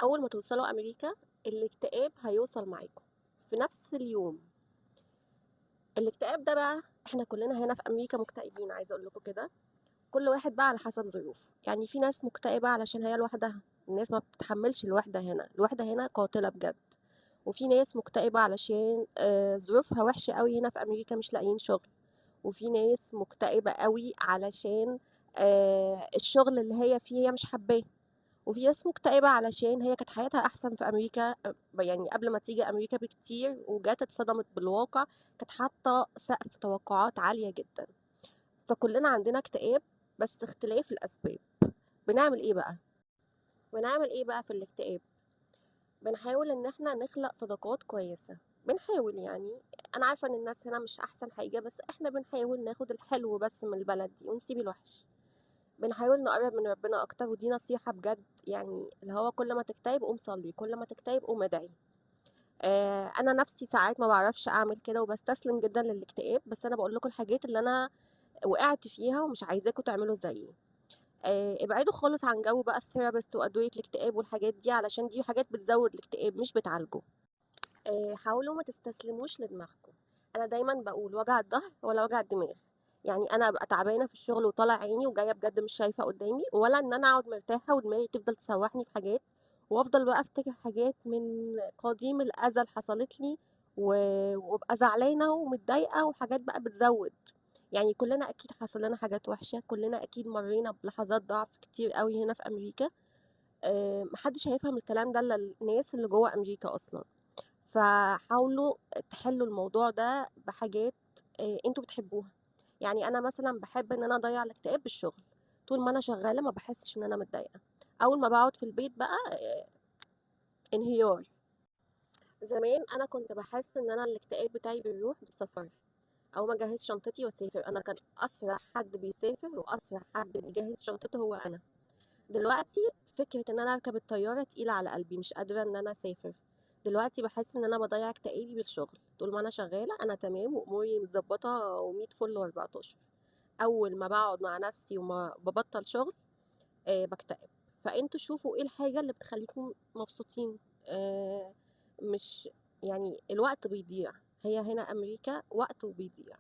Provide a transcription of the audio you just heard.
أول ما توصلوا أمريكا الاكتئاب هيوصل معاكم في نفس اليوم. الاكتئاب ده بقى احنا كلنا هنا في أمريكا مكتئبين، عايزة أقول لكم كده، كل واحد بقى على حسب ظروفه. يعني في ناس مكتئبة علشان هي لوحدها، الناس ما بتتحملش الوحدة هنا، الوحدة هنا قاتلة بجد. وفي ناس مكتئبة علشان ظروفها وحشة قوي هنا في أمريكا، مش لاقيين شغل. وفي ناس مكتئبة قوي علشان الشغل اللي هي فيه هي مش حباه. وفي ناس مكتئبة علشان هي كانت حياتها أحسن في أمريكا، يعني قبل ما تيجي أمريكا بكتير، وجات اتصدمت بالواقع، كانت حاطة سقف توقعات عالية جدا. فكلنا عندنا اكتئاب، بس اختلاف الأسباب. بنعمل إيه بقى؟ بنعمل إيه بقى في الاكتئاب؟ بنحاول إن إحنا نخلق صداقات كويسة، بنحاول، يعني أنا عارفة إن الناس هنا مش أحسن حاجة، بس إحنا بنحاول ناخد الحلو بس من البلد دي ونسيب الوحش. بنحاول نقرب من ربنا أكتر، ودي نصيحة بجد، يعني اللي هو كل ما تكتئب قوم صلي، كل ما تكتئب قوم ادعي. أنا نفسي ساعات ما بعرفش أعمل كده وبستسلم جدا للاكتئاب، بس أنا بقول لكم الحاجات اللي أنا وقعت فيها ومش عايزاكم تعملوا زيي. ابعدوا خالص عن جو بقى ال therapist وأدوية الاكتئاب والحاجات دي، علشان دي حاجات بتزود الاكتئاب مش بتعالجه. حاولوا ما تستسلموش لدماغكم. أنا دايما بقول وجع الظهر ولا وجع الدماغ، يعني أنا أبقى تعبانة في الشغل وطالع عيني وجاية بجد مش شايفة قدامي، ولا إن أنا أقعد مرتاحة ودماغي تفضل تسوحني في حاجات، وأفضل بقى أفتكر حاجات من قديم الأزل حصلت لي وأبقى زعلانة ومتضايقة وحاجات بقى بتزود. يعني كلنا أكيد حصل لنا حاجات وحشة، كلنا أكيد مرينا بلحظات ضعف كتير قوي هنا في أمريكا. محدش هيفهم الكلام ده إلا الناس اللي جوه أمريكا أصلا. فحاولوا تحلوا الموضوع ده بحاجات انتوا بتحبوها. يعني أنا مثلا بحب إن أنا أضيع الاكتئاب بالشغل، طول ما أنا شغالة ما بحسش إن أنا متضايقة. أول ما بقعد في البيت بقى، انهيار. زمان أنا كنت بحس إن أنا الاكتئاب بتاعي بيروح بالسفر، أو ما أجهز شنطتي وأسافر. أنا كان أسرع حد بيسافر وأسرع حد بيجهز شنطته هو أنا. دلوقتي فكرة إن أنا أركب الطيارة تقيلة على قلبي، مش قادرة إن أنا أسافر. دلوقتي بحس إن أنا بضيع اكتئابي بالشغل، طول ما أنا شغالة أنا تمام وأموري متظبطة ومية فل وأربعتاشر. أول ما بقعد مع نفسي وما ببطل شغل، بكتئب. فأنتوا شوفوا إيه الحاجة اللي بتخليكم مبسوطين. مش يعني الوقت بيضيع، هي هنا أمريكا وقت وبيضيع.